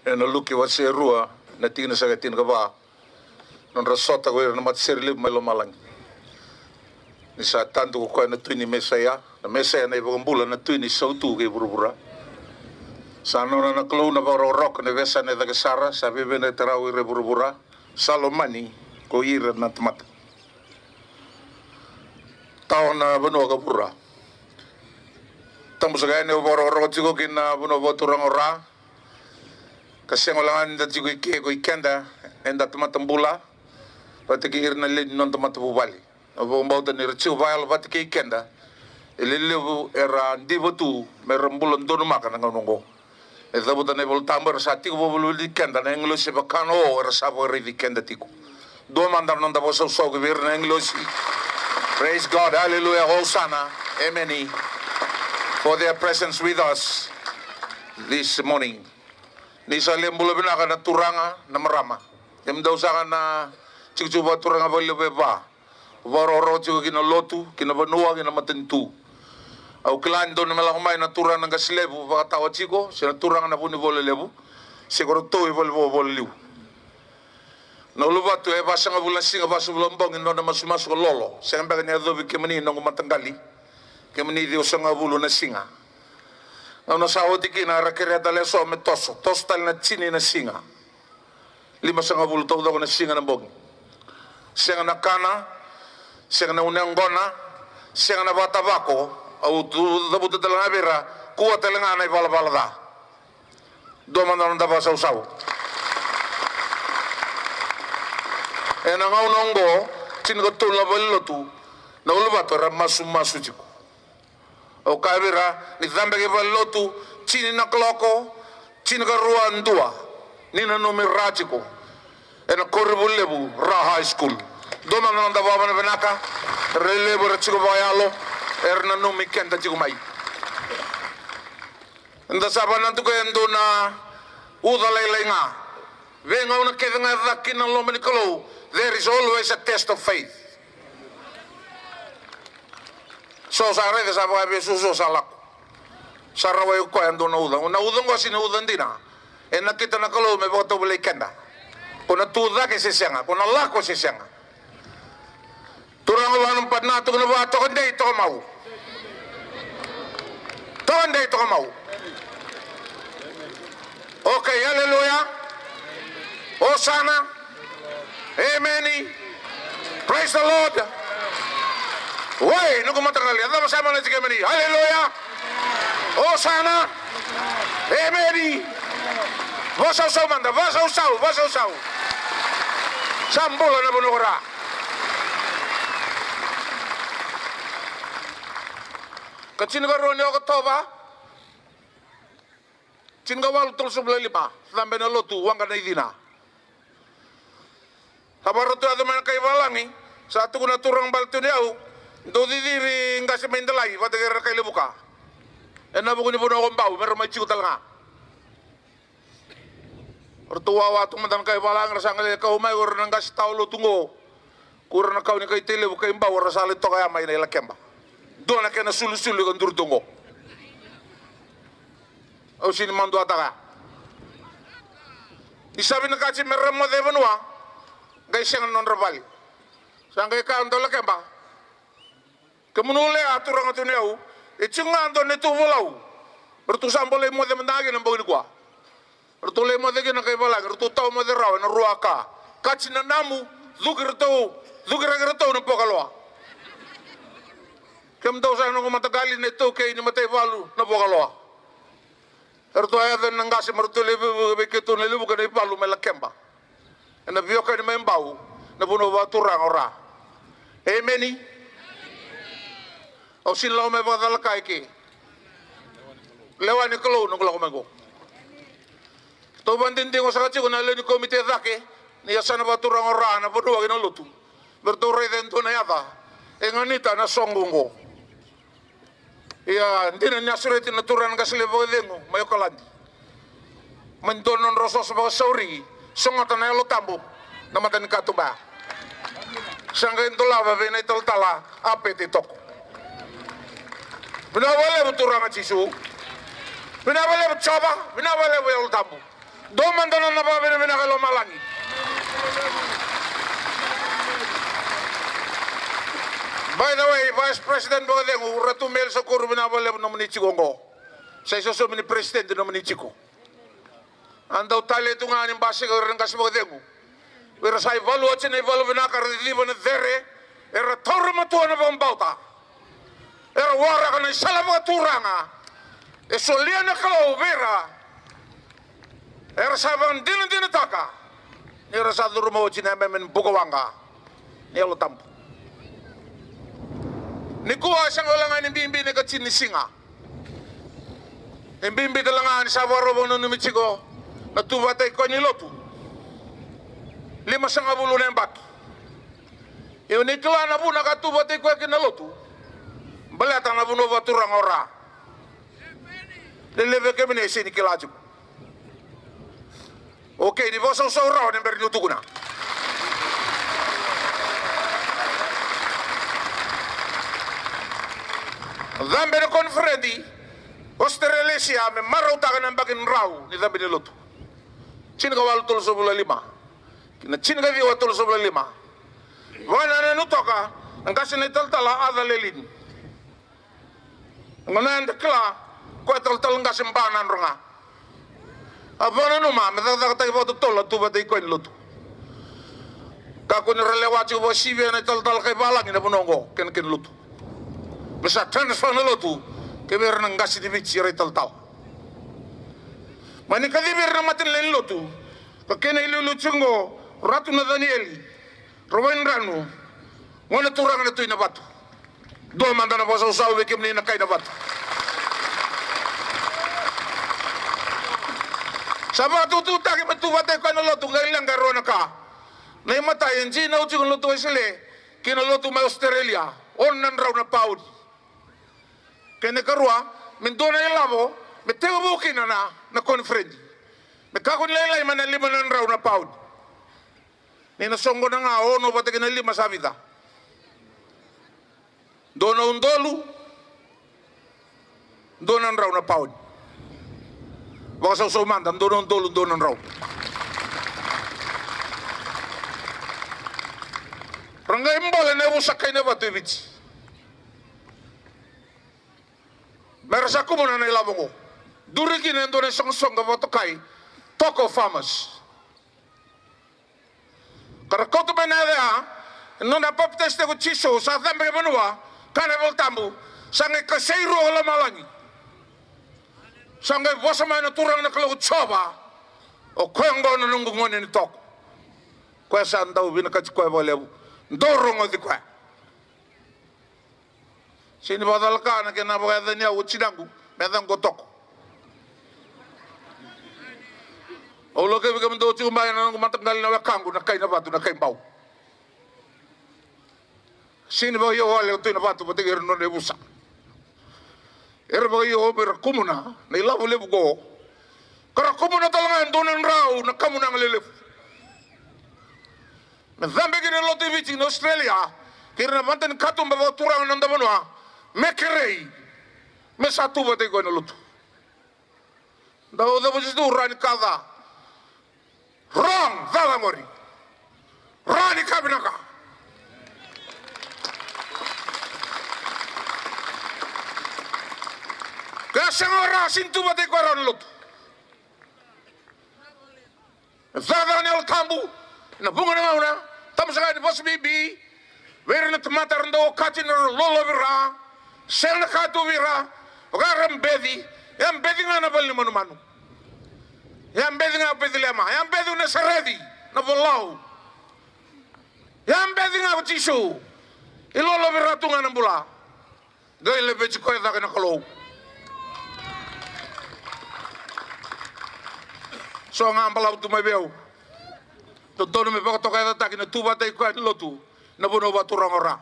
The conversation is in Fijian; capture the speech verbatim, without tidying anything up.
Ena Luke wase rua, na tikina saka e tinikava. Nodra sota ko ira na matasere levu mai lomalagi. Ni sa tadu ko koya na Tui ni Mesaia, na Mesaia na iVakabula, na Tui ni sautu kei vuravura. Sa nona na Kalou na vakarokoroko, na vesa na cake sara, sa vevena e tarau ira e vuravura. Sa lomani ko ira na tamata. Tawa na vanua ka vura. Tabu saka yani au vakarokoroko tiko ki na vanua vakaturaga o Ra. Ka sega wale ga ni da tiko i ke ko i keda, eda tamata bula vata kei ira na lewe ni noda matavuvale. Au vakabauta ni ra tiko vakayalo vata kei keda e lelevu era diva tu me ra bula donumaka na gauna oqo. E cavuta na iVolatabu era sa tiko vakaveliveli keda na agilosi e vaka na o era sa vakaraici keda tiko. Dua mada na noda vakasausau ki vei ira na agilosi. Praise God, hallelujah, Hosanna, emeni. For their presence with us this morning. Ni sa lewe bula vinaka na turaga, na marama. Kemudou saka na tikotiko vakaturaga vakalevu e va. Vakarokoroko tiko ki na lotu, ki na vanua, ki na matanitu. Au kila ni dou na me lako mai na turaga na qase levu vakatawa tiko, se na turaga na Vunivola Levu, se ko ratou i Valevoa Volaliu. Na uluvatu e vasagavulu na siga, vasagavulu na bogi, nona masumasu ka lolo. Sega beka ni yacovi kemuni noqu mataqali. Kemuni ciwasagavulu na siga. Gauna sa oti kina era kerea tale eso me toso, toso tale na tini na siga. Limasagavulu taucoko na siga na bogi. Sega na kana, sega na une yaqona, sega na vakatavako. Au tu cavuta tale ga vei ira, kua tale ga na ivalavala ca. Dua mada na noda vakasausau. Ena gauna oqo, tinikatolu na valenilotu, na uluvatu era masumasu tiko. Au kaya vei ira ni cabe ki valenilotu, tini na kaloko, tinikarua, dua, ni nanumi Ra tiko ena koronivuli levu, Ra High School. Dua mada na noda vakavinavinaka, era levu era tiko vakayalo, era nanumi keda tiko mai. Eda sa vakanatuka e dua na uca lailai ga. Veigauna kece ga e caka kina na loma ni Kalou, there is always a test of faith. So sa raica sa vakavesu, so sa lako. Sa rawai koya e dua na uca. Na uca oqo sega ni uca dina. E nakita na Kalou me vakatovolei keda. Ko na tu cake se sega, ko na lako se sega. Turaga vaka na patna, tukuna vua, toka dei, toka mau. Toka dei, toka mau. Okay, hallelujah. Hosanna. Emeni. Praise the Lord. Wai, noqu mataqali, a cava sa mana tiko emeni? Hallelujah. Hosanna. Emeni. Vasausau mada, vasausau, vasausau. Sa bula na vanua ko Ra. Ka tinikarua ni Okotova, tinikawalu tolusagavulu ka lima, cabe na lotu Waqa na icina. Sa vakarautaki mai na kai valagi, sa tukuna na turaga bale tu ni yau, dou ciciri qase mai Delai vata kei ira na kai Levuka. Ena vuku ni vanua ko Bau, me ra mai tiko tale ga. Ratou wawa tu mada na kai valagi, ra sa qai lai kau mai ko ira na qase tawa lotu qo. Ko ira na kau ni kai Tailevu, kai Bau, ra sa lai toka ya mai na ilakeba. Dua na kena sulisuli ka duri tu qo. Au sega ni maduataka. Ni sa vinakati me ra moce e vanua, qai sega na nodra vale. Sa qai kaya na daulakeba, kemunu lea, turaga tu ni yau, e tiko ga dua na neitou volau. Ratou sa bau lai moce mada ga kina na bogi nikua. Ratou lai moce kina na kai valagi, ratou tawa moce rawa ena rua ka. Kati na namu, cuki ratou, cukiraki ratou na pokaloa. Kemudou sa noqu mataqali, na iTaukei ni mataivalu na pokaloa. Eratou a yaco na qase me ratou lai veivuke vei keitou na Levuka na ivalu mai Lakeba. Ena veiwekani mai Bau, na vanua vakaturaga o Ra. Emeni. Au sega ni lako mai vakacalaka eke. Lewa ni Kalou noqu lako mai qo. Tou vakadinadiga saka tiko na lewe ni komiti e cake ni yasana vakaturaga o Ra, na vanua kei na lotu. Me ratou raica e dua na yaca e ganita na soqo oqo. Ia, dina ni a sureti na turaga na qase levu vakacegu mai Okaladi. Mai dua na nodra osooso vakasauri, sogota na Yalo Tabu na mata ni katuba. Sa qai dolava vei na italatala a pete toko. Vinaka vakalevu Turaga Jisu. Vinaka vakalevu Jiova, vinaka vakalevu Yalo Tabu. Dua mada na nona vakavinavinaka e lomalagi. By the way, Vice President vakacegu, Ratu Meli Sakuru, vinaka vakalevu nomuni tiko oqo. Sa isosomi ni President nomuni tiko. A dau tale tu ga ni basika o ira na qase vakacegu. O ira sa ivalu oti na ivalu vinaka, era ciciva na cere, era taura matua na vakabauta. Era waraka na isala vakaturaga e solia na Kalou vei ira. Era sa vakadinadinataka ni ra sa curuma oti na yameyame ni bukawaqa ni Yalo Tabu. Nikua e sega wale ga ni bibi na ikatini ni siga. E bibi tale ga ni sa vakarau vakananumi tiko na tuvataki koya ni lotu. Limasagavulu na yabaki. Ia ni kila na vuna ka tuvataki koya kina na lotu. Baleta na vanua vakaturaga o Ra. Lelevu vei kemuni e sega ni kila tiko. Okei, ni vakasausau rawa ni bera niu tukuna. Cabe na koniferedi Australia me marautaka na yabaki ni rau ni cabe ni lotu. Tinikawalu tolusagavulu ka lima kei na tinikaciwa tolusagavulu ka lima. Vakanananu toka na qase na italatala Arthur Lelean. Gauna eda kila koya talatala qase ba na dro ga. A vakananuma me cakacakataki vakatotolo a tuvataki koya ni lotu. Kakua ni ra lewa tiko vakasivia na italatala kai valagi na vanua oqo kei na kena lotu. Me sa transfer na lotu ki vei ira na qase ni Viti era italatala. Mani kacivi ira na matanilaini lotu ka kena iliuliu tiko oqo, Ratu Nacanieli Rawaidranu, gone turaga na Tui Navatu. Dua mada na vakasausau vei kemuni na kai Navatu. Sa vakatututaki me tuvataki koya na lotu, qai leqa e rua na ka. Na imatai e dinau tiko na lotu Wesele kei na lotu mai Australia, ono na drau na pauni. Kei na ikarua, me dua na ilavo me tekivu kina na, na koniferedi. Me kakua ni lailai mai na lima na drau na pauni. Ni na soqona ga ono vata kei na lima sa vica. Dua na udolu, dua na drau na pauni. Vakasausau mada, dua na udolu, dua na drau. Ra qai bole na yavusa kai Navatu e Viti. Me ra sa kumuna na ilavo oqo. Duri kina e dua na isoqosoqo vakatokai Toko Farmers. Ka ra kauta mai na yaca ya, e nona papitaisotaki ko Jisu, sa cabe ki vanua, kana iVolatabu, sa qai kasei rua ko lomalagi. Sa qai vosa mai na Turaga na Kalou ko Jiova, o koya oqo na noqu gone ni toko. Koya sa dau vinakati koya vakalevu. Dou rogoci koya. Sega ni vakacalaka na kena vakayacani au o tinaqu me yacaqu o Toko. Au lako vei kemudou tiko mai na noqu mataqali na wekaqu na kai Navatu, na kai Bau. Sega ni vakaio wale o Tui Navatu vata kei ira na nona yavusa. Era vakaio me ra kumuna na ilavo levu qo. Ka ra kumuna tale ga e dua na drau na kamunaga lelevu. Me cabe kina na lotu i Viti, na Australia, kei ira na vada ni katuba vakaturaga na noda vanua, me kerei, me sa tu vata i koya na lotu. Dau cavuti tu ra ni ka ca. Wrong, ca ca qori. Ra ni ka vinaka. Ke sega o ra, sega ni tu vata i koya rau na lotu. E cakacaka ni Yalo Tabu ena vuqa na gauna, tabu saka ni vosa bibi vei ira na tamata era dau okati na lolovi ra. Sega na ka tu vei ira, vaka era beci, e a beci ga na vale ni manumanu. E a beci ga o Peceliema, e a beci o Nasareci na volau. E a beci ga o Jisu, e lolovi ra tu ga na bula. Qai laveti koya cake na Kalou. So ga balavu tu mai vei au. Dodonu me vakatokayacataki na tu vata i koya ni lotu na vanua vakaturaga o Ra.